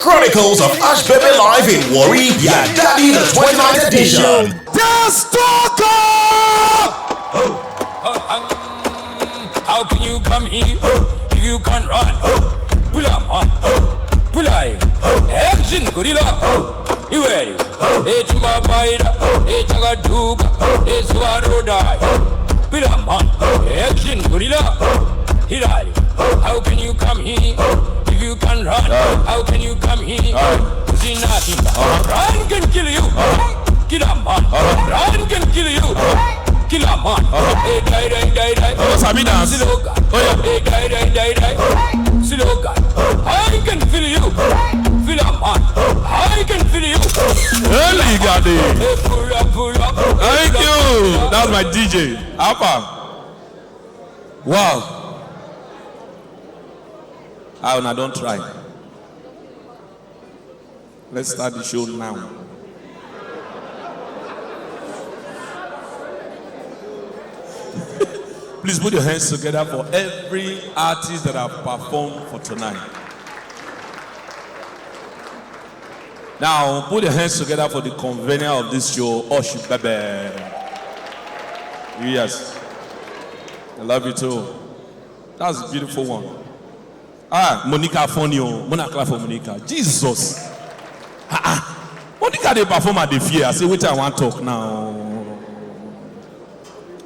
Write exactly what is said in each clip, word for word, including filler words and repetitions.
Chronicles of Ashbebe Live in Warri, Yadadi the twenty-ninth edition. Just talk up! How can you come here if you can't run? Pull up, huh? Pull up. Action, gorilla. You ready? Hey, Chumba Paida. Hey, Chagaduga. Hey, Suarodai. Pull up, huh? Action, gorilla. Hilali. How can you come here if you can't run? How can you come here? Pussy nothing. Run can kill you. Kill a man. Run can kill you. Kill a man. Hey, die, die, die, die. Don't sabi dance. Slogan. Oh, yeah. Hey, die, die, die, die. Slogan. I can feel you. Feel a man. I can feel you. Early, Gade. Hey, pull up, pull up. Thank you. That's my D J. Alpha. Wow. I una don try. Let's start the show now. Please put your hands together for every artist that have performed for tonight. Now, put your hands together for the convener of this show, Oshibebe. Yes. I love you too. That's a beautiful one. Ah, Monica funny o. Mona clap for Monica. Jesus. Ah, ah. Monica dey perform at the fear. I say, wait, I want talk now.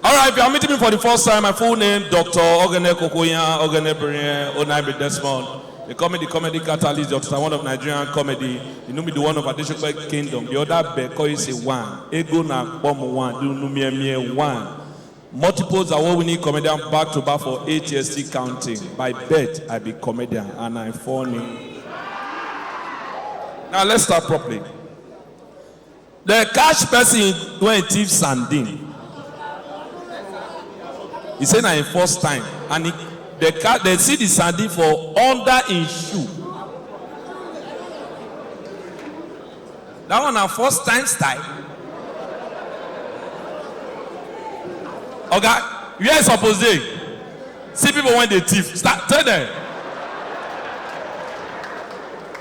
All right, if you are meeting me for the first time, my full name, Doctor Ogene Kokoyan, Ogene Brian, Onaibe Desmond. They call me the comedy catalyst, the Doctor One of Nigerian comedy. You know me, the one of Adesope Kingdom. The other Bekoyi say one. Ego na Bomo one. Do Numie Mie one. Multiples award winning comedian back to back for eight years still counting. By birth, I be comedian and I'm funny. Now let's start properly. They catch person when thief sardine. He say na him first time and he, they, ca- they see the sardine for under him shoe. That one na first time style. Oga, where e suppose dey? See people wey dey thief. Start tell them.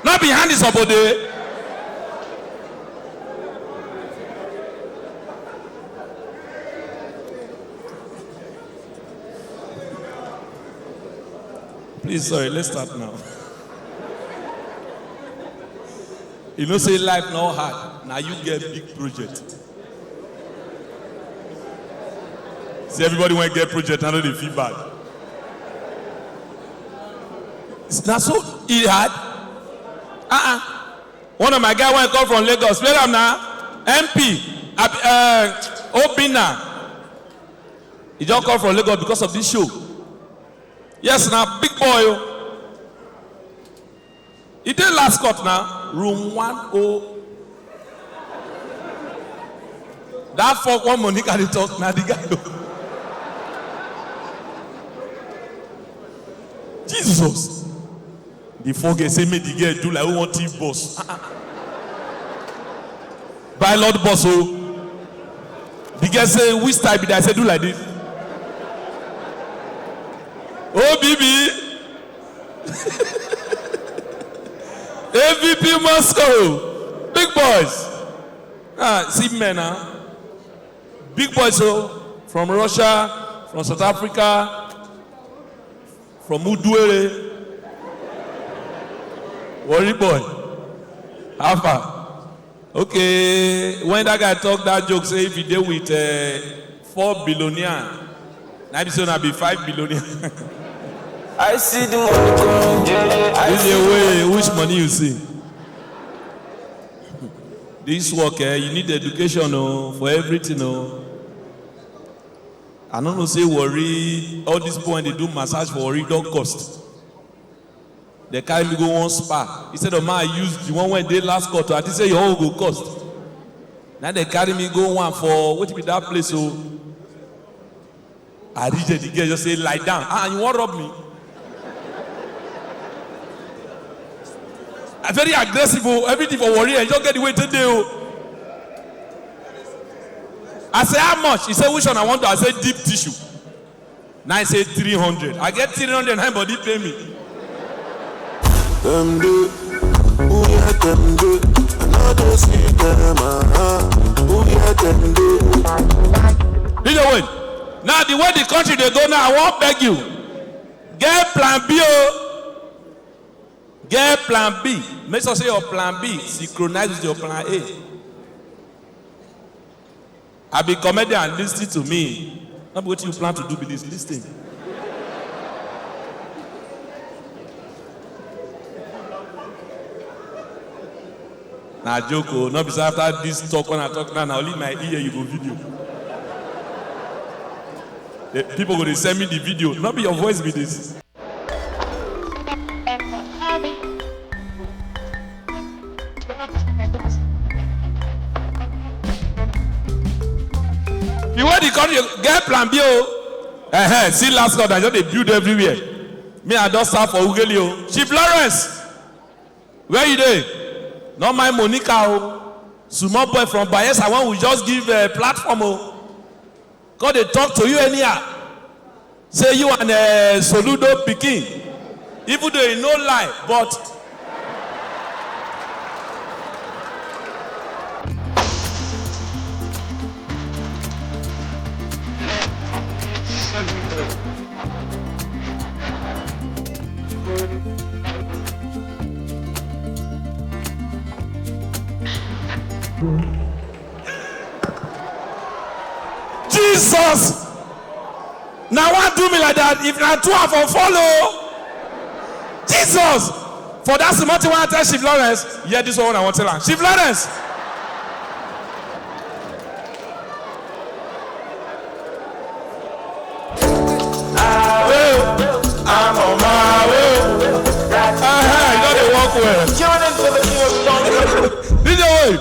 Not behind the suppose dey. Please, sorry, let's start now. You know, say life no hard. Now you get big project. See, everybody want get project. I know they feel bad. It's not so it hard. Uh-uh. One of my guy when come from Lagos. Where am now? M P. Ab- uh, Obina. He just come from Lagos because of this show. Yes, now big boy. Oh. He did last court now. Room one oh. That fuck one Monica dey talk now the guy. Oh. Jesus. The four girls say make the girl do like who want thief boss. Buy lord boss oh. The girl say which type be that? I say do like this. O B B. A V P Moscow. Big boys. Ah, see men now. Big boys so from Russia, from South Africa, from Uduere. Worry boy. Alpha. Okay, when that guy talk that joke, say if you deal with uh, four billionaire, now be so now be five billionaire. I see the money coming, yeah, yeah. I This see is the a way which money you see. This work, eh, you need education oh, for everything. Oh. I don't know, say worry. All these people when they do massage for worry don't cost. They carry me go one spa. Instead of my use the one when they last quarter, I think say your own go cost. Now they carry me go one for what be that place? Oh, I reach there, the girl just say lie down. Ah, you want rob me? I'm very aggressive. Oh, everything for worry. I just get the way to do. I say how much? He said which one I want to. I said deep tissue. Now I say three hundred. I get three hundred. Nobody pay me. Them do. Who Dem dey, I no dey see dem, uh-huh. Who hear dem dey? Lead the way. Now the way the country dey go now, I wan beg you. Get plan B o. Get plan B. Make sure say your plan B synchronize with your plan A. I be comedian, listen to me. No be wetin you plan to do be this, listen. Na joke o, no be say after this talk when I talk now, na only my ear you go video. The people go dey send me the video, no be your voice be this. You wey the country get plan B o. Uh-huh. See last Lord, I just dey build everywhere. Me, I don start for Ughelli o. Chief Lawrence, where you dey? Not my Monica o. Small boy from Bayelsa when we just give uh, platform o. Come dey talk to you anyhow. Say you and uh, Soludo pikin. Even though he no lie, but Jesus. Now what do me like that? If na two, I for follow. Jesus. For that small thing, I tell Chief Lawrence. Yeah, this one I want to tell her. Chief Lawrence. I'm on my way. Uh-huh, you know they walk well. Tune in to the King of Songs. D J way.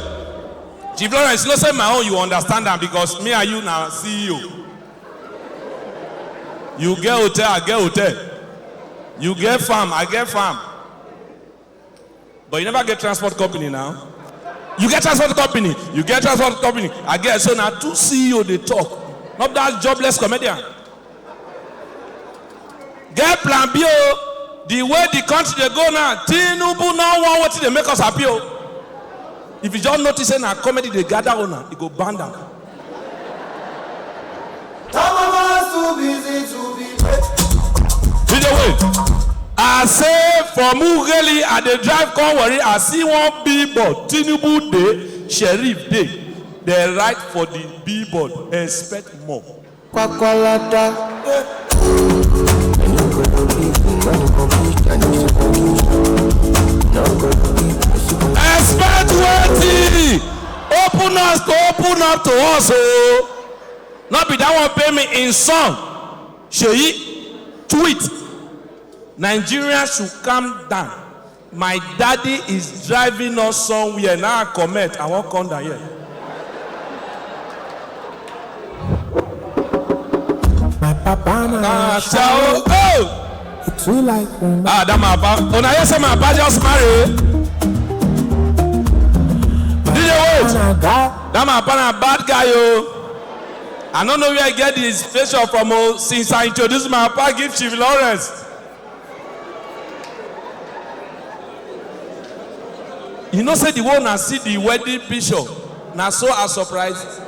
Chief Lawrence, you know say my own, you understand am because me and you na C E O. You get hotel, I get hotel. You get farm, I get farm. But you never get transport company now. You get transport company, you get transport company. I get so now two C E O they talk. Not that jobless comedian. Get plan B o. The way the country dey go now, Tinubu no wan wetin dey make us happy o. If you just notice say na comedy dey gather una, e go ban down. Some of us too busy to be D J Wayne, I say for Mugeli, I dey drive come Warri, I see one billboard, Tinubu dey, Sheriff dey. Dem write for the billboard, expect more. Kwakwalata. Expect wetin? Open us to open up to us o. No be that one pay me in song. Seyi tweet. Nigeria should calm down. My daddy is driving us somewhere. Now I comment. I won't come down here. My papa na Ah, shout. Oh! It's too like woman. Ah, that my papa. Una hear say my papa just marry. D J wait. Na God. That my papa na bad guy o. I no know where I get the inspiration from o. Since I introduce my papa give Chief Lawrence. You know say the one I see the wedding picture, na so I surprised.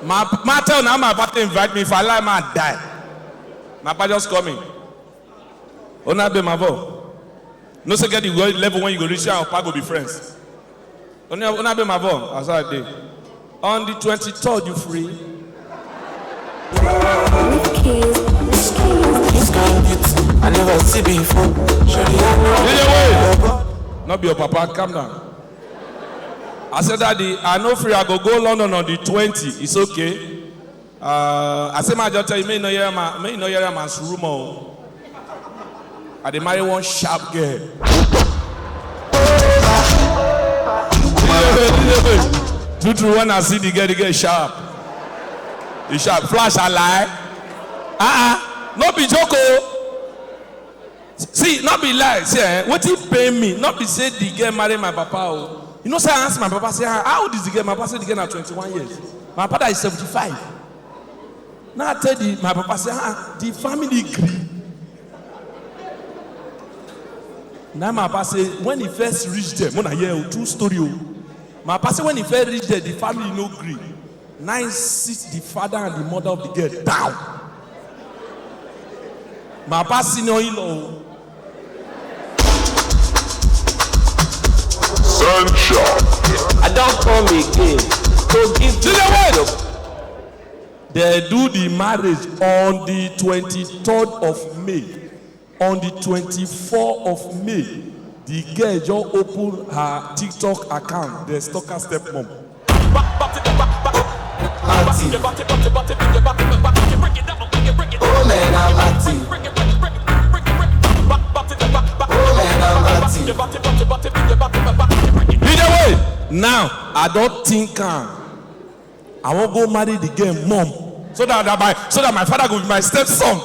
My, my tell now my papa invite me, if I lie, my die. My papa just call me. Ona be my vo. No say get the world level when you go reach out, papa go be friends. Ona, ona be my vo. As I dey. On the twenty-third, you free? Which keys? Which keys? This kind beat I never see before. Surely I know. Anyway, not be your papa. Calm down. I said, Daddy, I know free. I go go London on the twenty. It's okay. Uh, I say, my just tell you, may you no hear my, may you no hear my rumor. I dey marry one sharp girl. True, true, when I see the girl, the girl sharp. He sharp. Flash, I lie. Uh-uh. No be joke o. See, no be lie. See, eh, wetin pain me, no be say the girl marry my papa o. You know say I ask my papa, say, "Ah, how old is the girl?" My papa say the girl na twenty-one years. My father is seventy-five. Now I tell the, my papa, say, "Ah, the family gree." Now my papa say when he first reach there, when I hear a true story, oh, my papa say when he first reach there, the family no gree. Now he sit the father and the mother of the girl down. My papa senior in-law, oh. Sunshine. I don't come again. So give me They do the marriage on the twenty-third of May. On the twenty-fourth of May, the girl just open her TikTok account. The stalker stepmom. Party. Oh man, I'm party. Oh man, I'm party. Either way, now I don't think am. I wan go marry the girl mom so that, that my so that my father go be my stepson.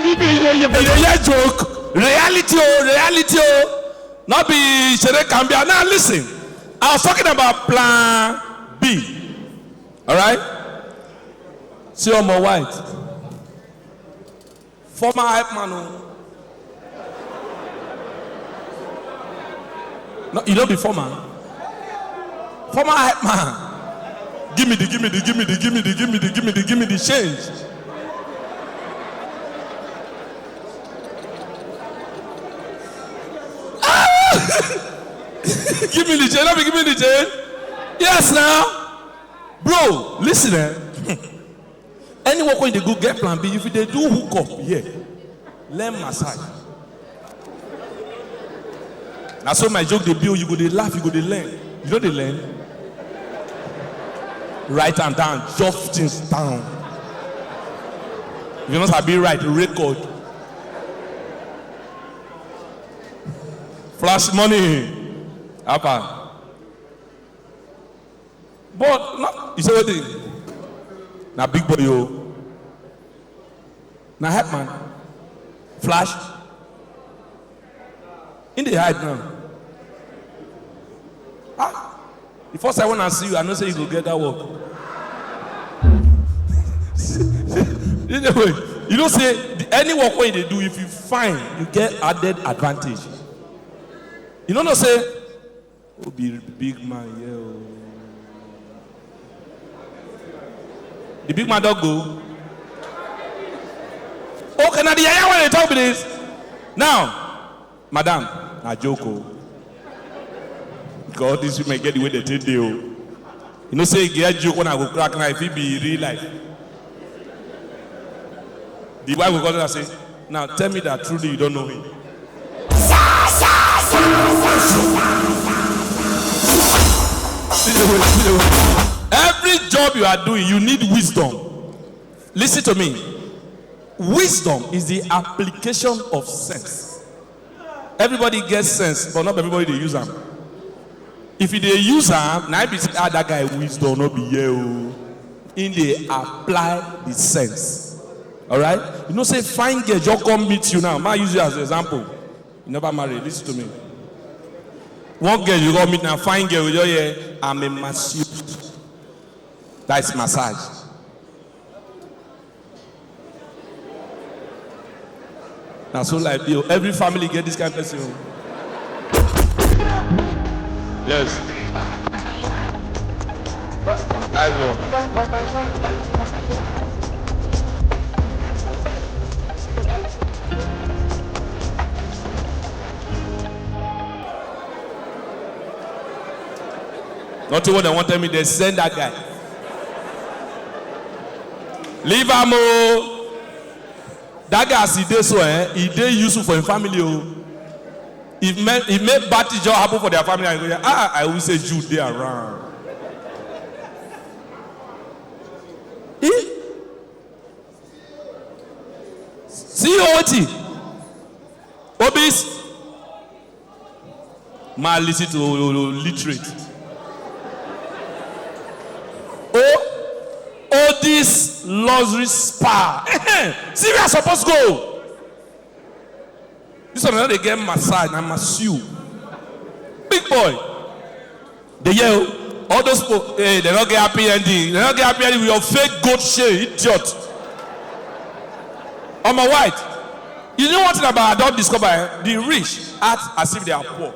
You dey hear joke? Reality o, reality o. No be Shere Kambia. Now listen, I was talking about plan B. All right? See Omo White. Former hype man o. No, you no be former. Former hype man. Give me the, give me the, give me the, give me the, give me the, give me the, give me the change. Ah! Give me the change. Let me give me the change. Yes, now, bro. Listen, eh. Any work when you dey go get plan B, if you dey do hookup here, learn massage. Na so my joke dey be o, you go dey laugh, you go dey learn. You no dey learn? Write am down, jot things down. If you no sabi write, record. Flash money. Apa. But no, you say wetin? Na big boy o. Na hype man. Flash. He dey hide now. Ah, the first time when I see you, I know say you go get that work. Anyway, you know say the, any work when you dey do, if you fine, you get added advantage. You no know say who be big man here o? The big man don go. Okay, na the yaya wey dey talk be this. Now, madam, na joke o. Because all these women get the way they take dey o. You know say e get joke when I go crack now, e fit be real life. The wife go come tell am say, "Now tell me that truly you don't know him." Every job you are doing, you need wisdom. Listen to me. Wisdom is the application of sense. Everybody gets sense, but not everybody dey use am. If you dey use am, na im be say, "Ah, that guy wisdom no be here o." He dey apply the sense. All right? You know say fine girl just come meet you now. Ma use you as an example. You never marry. Listen to me. One girl you go meet now, fine girl, you just hear, "I'm a masseuse." That is massage. Na so life be o. Every family get this kind person o. Yes. I know. Nothing what they want tell me, they send that guy. Leave am o. That guy as he dey so, eh, he dey useful for him family o. If make, if make bad thing just happen for their family, and you go, "Ah, I wish say Jude dey around." Eh? See you wetin? Obis. Ma listen to literate. Oh, oh, this luxury spa. See where I suppose go. This one no dey get massage, na massue. Big boy. Dey hear o. All those people, hey, they don't get happy ending. They don't get happy ending with your fake gold shey, idiot. Omo White, you know what thing about I don discover? Eh? The rich act as if they are poor.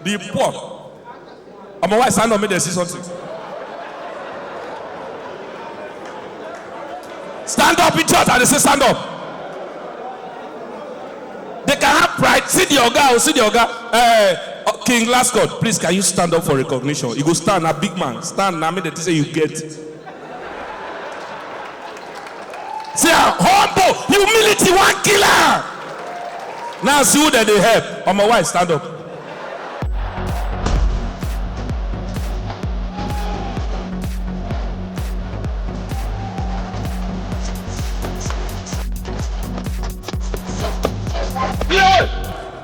The poor. Omo White, stand up, make dem see something. Stand up, idiot, I dey say stand up. They can have pride. See the oga, oh, see the oga. Eh, uh, King Lascott, please, can you stand up for recognition? You go stand, a big man. Stand now, make dem say you get. See, ah, humble, humility, one killer. Now see who dem dey help. Omo White, stand up.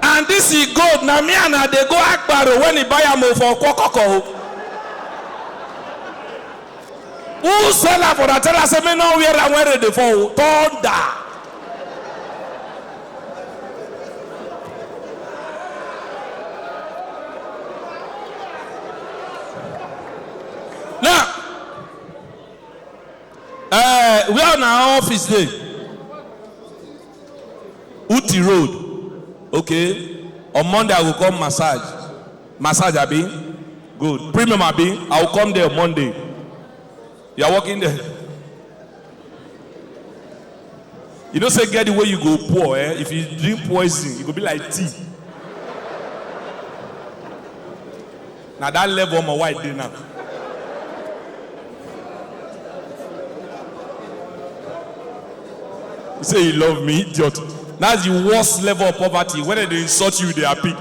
And this is gold. Na me and I dey go Agbaro when he buy am o for Kwakoko o. Who sell am for that? Tell us, say me no wear am when rain dey fall o. Thunder. Now, uh, where our office dey? Uti Road. Okay. On Monday, I go come massage. Massage, abi? Good. Premium, abi? I will come there Monday. You are working there. You know, say get the way you go poor, eh? If you drink poison, it go be like tea. Now that level, my wife dey now. You say you love me, idiot. That's the worst level of poverty. When they insult you, they happy.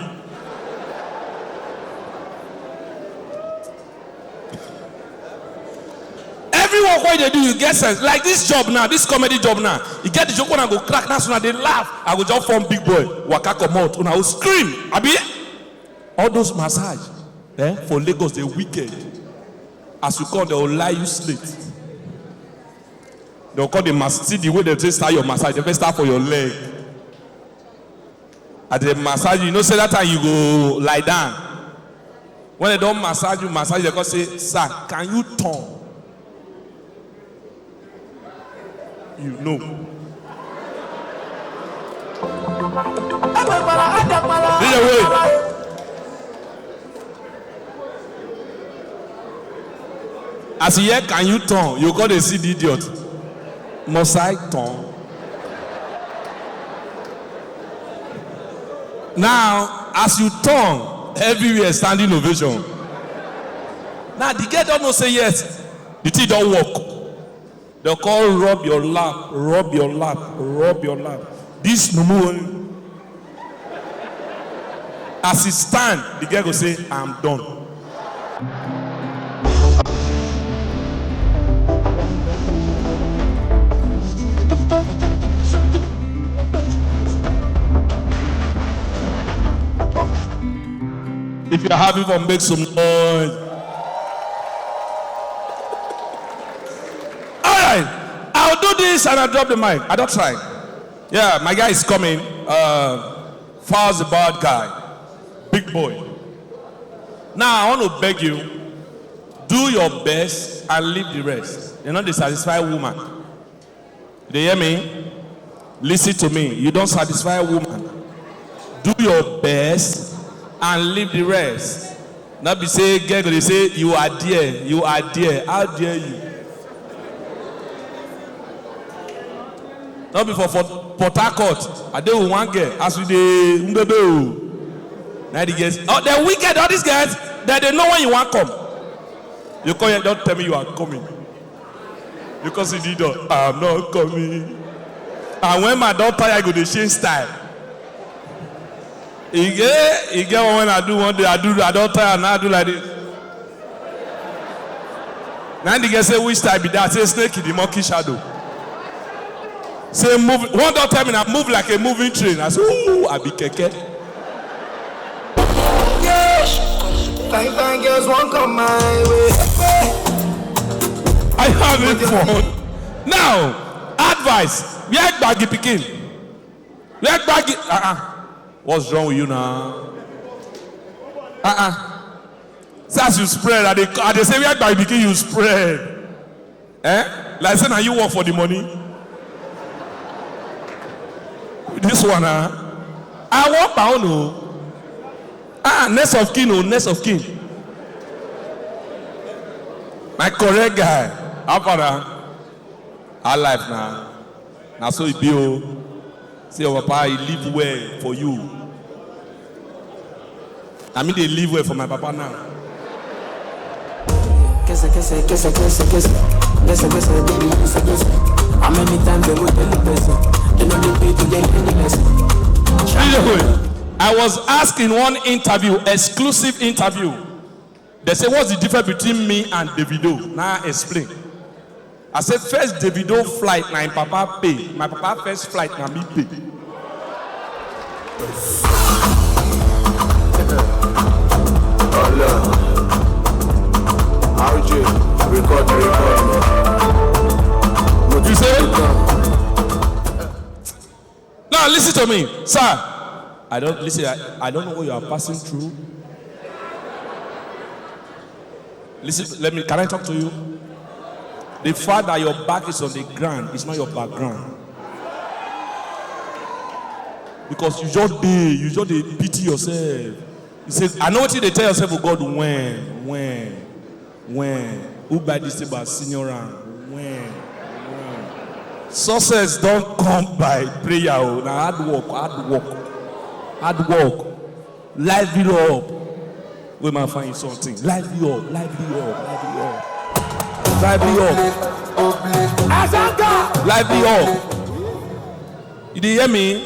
Every work wey you dey do, you get sense. Like this job now, this comedy job now, you get the joke when I go crack, that's when I dey laugh. I go just form big boy, waka comot, una go scream, abi? All those massage, eh, for Lagos, they wicked. As you come, they will lie you slate. They will call the mas-, see the way they take start your massage, they first start for your leg. As they massage you, you know, say that time you go lie down. When they don't massage you, massage, they go say, "Sir, can you turn?" You know. Either way. As you hear, "Can you turn?" You go dey see the idiot. "Must I turn?" Now, as you turn, everywhere standing ovation. Now, the girl don't know say yes. The thing don't work. They call rub your lap, rub your lap, rub your lap. This mumu, as he stand, the girl go say, "I'm done." If you're having fun, make some noise. All right, I'll do this and I'll drop the mic. I don't try. Yeah, my guy is coming. Uh, Faz the bad guy, big boy. Now I want to beg you, do your best and leave the rest. You know they satisfy woman. They hear me? Listen to me. You don't satisfy woman. Do your best and leave the rest. Not be say girl go dey say, "You are there, you are there." How dare you? Not be for, for Port Harcourt. I dey with one girl as we dey mbebe o. Now the girls, oh, they're wicked. All these girls, they, they know when you want come. You come here, don't tell me you are coming. Because you did not, "I'm not coming." And when my daughter, I go dey change style. E get, e get one when I do one day, I do, I don't tire, now I do like this. Now the girl say, "Which type be that?" Say, "Snake in the monkey shadow." Say, "Move." One don't tell me now, "Move like a moving train." I say, "Ooh, I be keke." Fine, fine girls won't come my way. I have it for now. Advice. Where Gbagi pikin? Where Gbagi? Uh-uh. What's wrong with you now? Uh-uh. See as you spread, I dey, I dey say, "Where by begin you spread?" Eh? Like say na you work for the money. This one, ah, I want pound o. Ah, next of kin o, next of kin. My correct guy, how far? Our life na, na so e be o. See your papa, he live well for you. I mean, they live well for my papa now. Kese, kese, kese, kese, kese. Kese, kese, baby, kese, kese. How many times they go tell the person? They know they pay to get any person. Anyway, I was asked in one interview, exclusive interview. They say, "What's the difference between me and Davido?" Now I explain. I said, "First Davido flight na him papa pay. My papa first flight na me pay." R J, record, record. You say? Now listen to me, sir. I don't listen. I, I don't know what you are passing through. Listen, let me. Can I talk to you? The fact that your back is on the ground is not your background. Because you just dey, you just dey pity yourself. You say, "I know what you dey tell yourself, oh God, when, when, when? Who buy this thing by senior rank? When, when?" Success don't come by prayer, oh, na hard work, hard work, hard work. Life build up. Wey man find something. Life you up, life you up, life you up. Life you up. Azanga! Life you up. You dey hear me?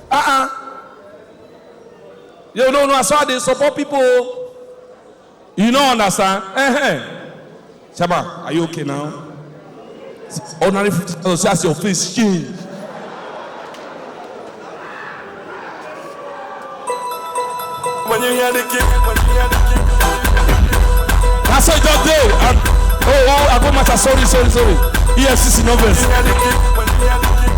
Uh-uh. You don't know, I saw they support people. You don't understand? Uh-huh. Shaba, are you okay now? Ordinary fifty thousand, see as your face change. When you hear the kick, when you hear the kick. I said, "Just dey." And, oh, oh, I go matter. Sorry, sorry, sorry. E F C C no vex. When you hear the kick, when you hear the kick.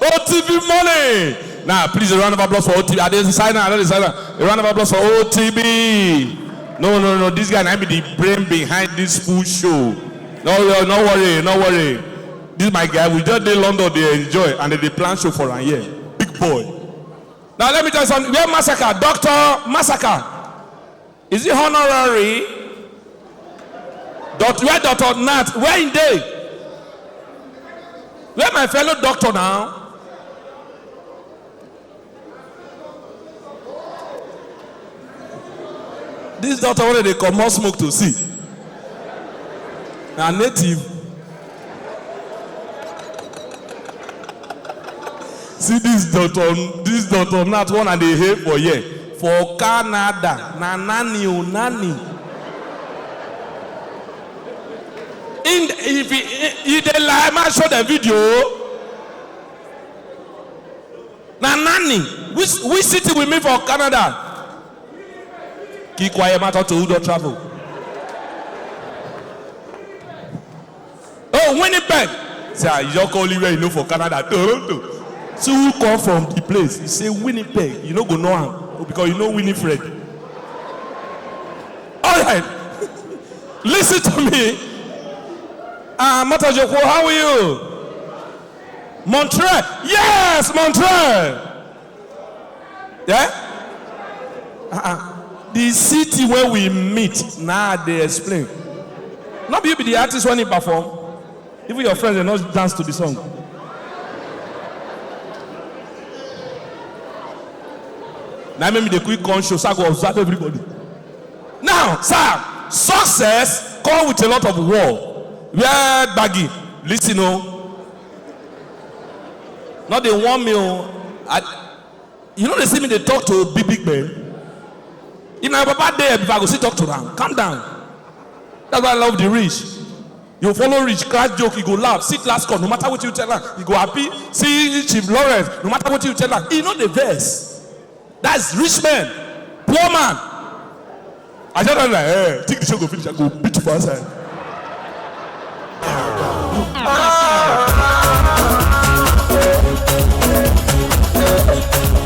O T B money. Now, please, a round of applause for O T B. I didn't sign. I didn't sign. A round of applause for O T B. No, no, no. This guy na be the brain behind this full show. No, no, no worry, no worry. This my guy. We just dey London, dey enjoy, and they dey plan show for am here. Big boy. Now let me tell you something. Where Massacre, Doctor Massacre? Is it honorary? Dot, where Doctor Nat? Where in dey? Where my fellow doctor now? This doctor wey dey comot smoke to see. Na native. See this doctor, this doctor Nat one I dey hail for here. For Canada, na nanny o, nanny. In, if he, he dey lie, ma show the video. Na nanny. Which, which city we meet for Canada? Keep quiet, matter to who don't travel. Oh, Winnipeg. Say, "Ah, you just call it where you know for Canada, Toronto." So who come from the place? You say Winnipeg. You no go know am, oh, because you know Winifred. All right. Listen to me. Ah, Matajoko, how are you? Montreal. Yes, Montreal. Yeah? Uh-uh. The city where we meet, now they explain. Not be you be the artist when he perform. Even your friends, they not dance to the song. Now maybe the quick con show, so I go observe everybody. Now, sir, success come with a lot of war. Where baggy? Listen, oh. Not they warn me, oh. I, you know they see me, they talk to big, big men. If my papa there, if I go see talk to them, calm down. That's why I love the rich. You follow rich, crack joke, you go laugh, sit last call, no matter what you tell her, you go happy. See Chief Lawrence, no matter what you tell her, he know the verse. That's rich man, poor man. I just don't like, eh, think the show go finish, I go beat you for outside.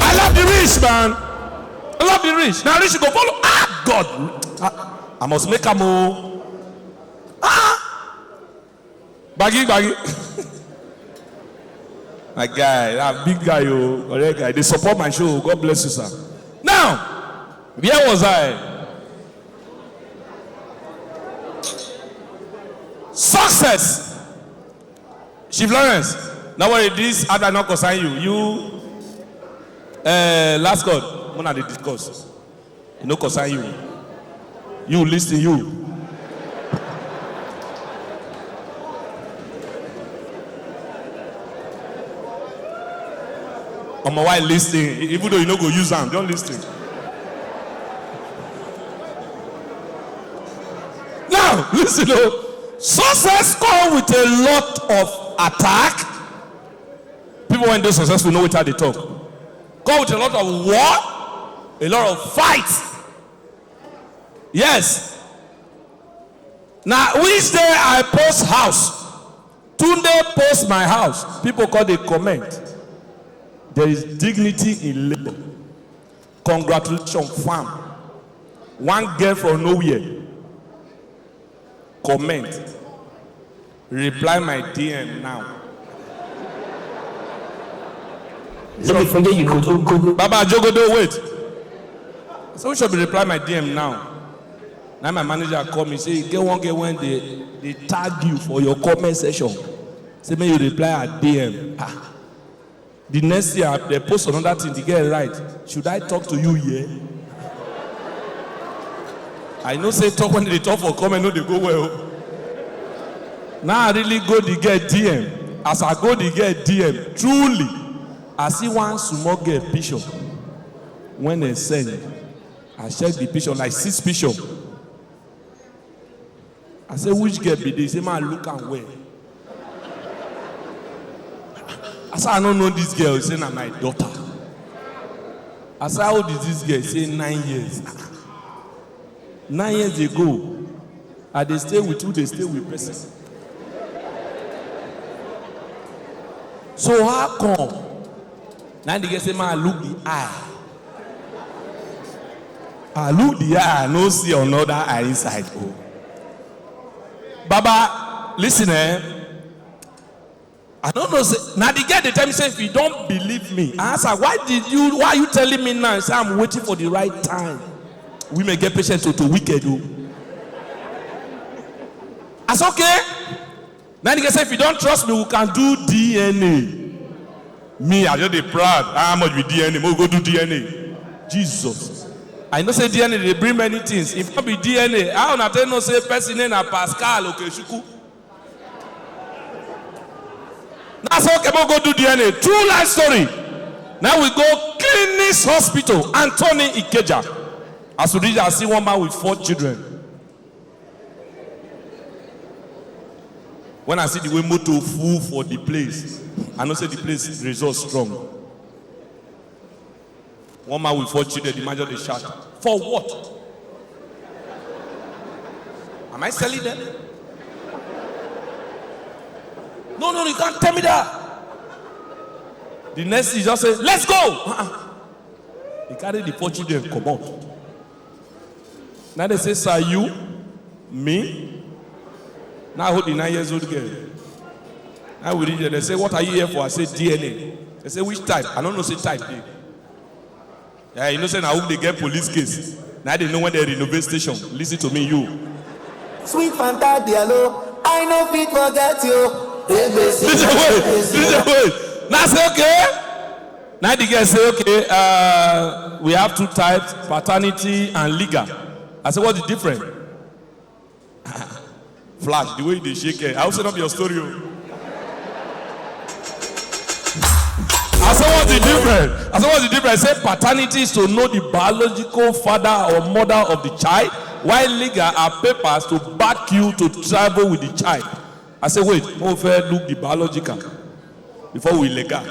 I love Rich man. I love the rich. Now rich go follow. Ah, God. I, I must make am o. Ah. Baggy, baggy. My guy, that big guy, you correct guy. They support my show. God bless you, sir. Now, where was I? Success. Chief Lawrence, no worry, this other no concern you. You, uh, last call, una dey discuss. E no concern you. You listen, you. Omo, why listen? Even though you no go use am, don't listen. Now, listen o. Success come with a lot of attack. People wey dey successful know wetin I dey talk. Come with a lot of war, a lot of fight. Yes. Now, which day I post house, Tunde post my house. People come dey comment. There is dignity in labor. Congratulations, fam. One girl from nowhere. Comment. Reply my D M now. No be forget you go do good. Baba Jogodo, wait. So we should be reply my D M now. Now my manager call me, say, "Get one girl when they, they tag you for your comment section. Say, may you reply at D M." Ah. The next year, they post another thing, the girl write, "Should I talk to you here?" I know say talk when they talk for comment, no, they go well. Now I really go the girl D M. As I go the girl D M, truly, I see one small girl picture. When they send, I check the picture, like six picture. I say, "Which girl be this?" Say, "Man, look am well." I say, "I don't know this girl." Say, "Na my daughter." I say, "How old is this girl?" Say, "Nine years." Nine years ago, I dey stay with who dey stay with person. So how come? Now the girl say, "Man, look the eye." I look the eye, I no see another eye inside. Oh. Baba, listen, eh? I don't know. Say, now the girl they tell me, say, "If you don't believe me," I answer, "Why did you, why are you telling me now?" Say, "I'm waiting for the right time." We may get patient to, to wicked. Oh. That's okay. Now they say, "If you don't trust me, we can do D N A." Me, I just dey proud. How much be D N A? We go do D N A. Jesus. I know say D N A they bring many things. If not be D N A, how una take know say person name na Pascal Okechukwu? That's okay, we go do D N A. True life story. Now we go Clinics Hospital, Anthony Ikeja. As we reach, I see one man with four children. When I see the way motor full for the place, I know say the place result strong. One man with four children, the man just dey shout, "For what? Am I selling them? No, no, you can't tell me that." The next thing, he just say, "Let's go." Uh-uh. He carry the four children comot. Now they say, "Sir, you, me?" Now I hold the nine years old girl. Now we reach there. They say, "What are you here for?" I say, "D N A." They say, "Which type?" I don't know say type dey. Yeah, you know say na who dey get police case. Now they know when they renovate station. Listen to me, you. Sweet Fanta Diallo, I no fit forget you. This is the way. This is the way. Now I say, "Okay." Now the girl say, "Okay, uh, we have two types, paternity and legal." I say, "What's the difference?" Flash, the way they shake it. I hope say not be your story. Oh. I say, "What's the difference?" I say, "What's the difference?" Say, "Paternity is to know the biological father or mother of the child, while legal are papers to back you to travel with the child." I say, "Wait, mo fẹ́ look the biological before we legal."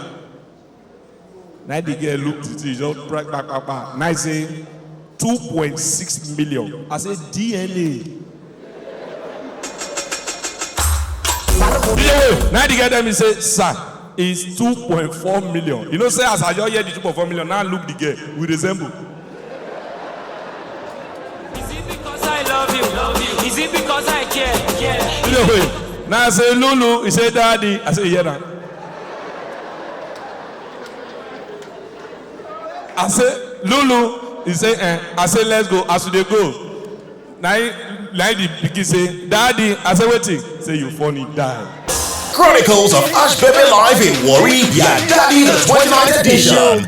Now the girl look the thing, just crack, crack, crack, crack. Now I say, "Two point six million." I say, "D N A." Now the girl tell me say, "Sir, Is two point four million. You know, say as I just hear the two point four million, now look the girl. We resemble. Is it because I love you? Love you. Is it because I care? Care. Anyway, now I say, "Lulu," he say, "Daddy." I say, "Yeah, now." I say, "Lulu," he say, "Eh." I say, "Let's go." As we dey go, now he, now the pikin say, "Daddy." I say, "Wetin?" Say, "You funny die." Chronicles of Ash Baby Live in Warri, Daddy the twenty-ninth edition.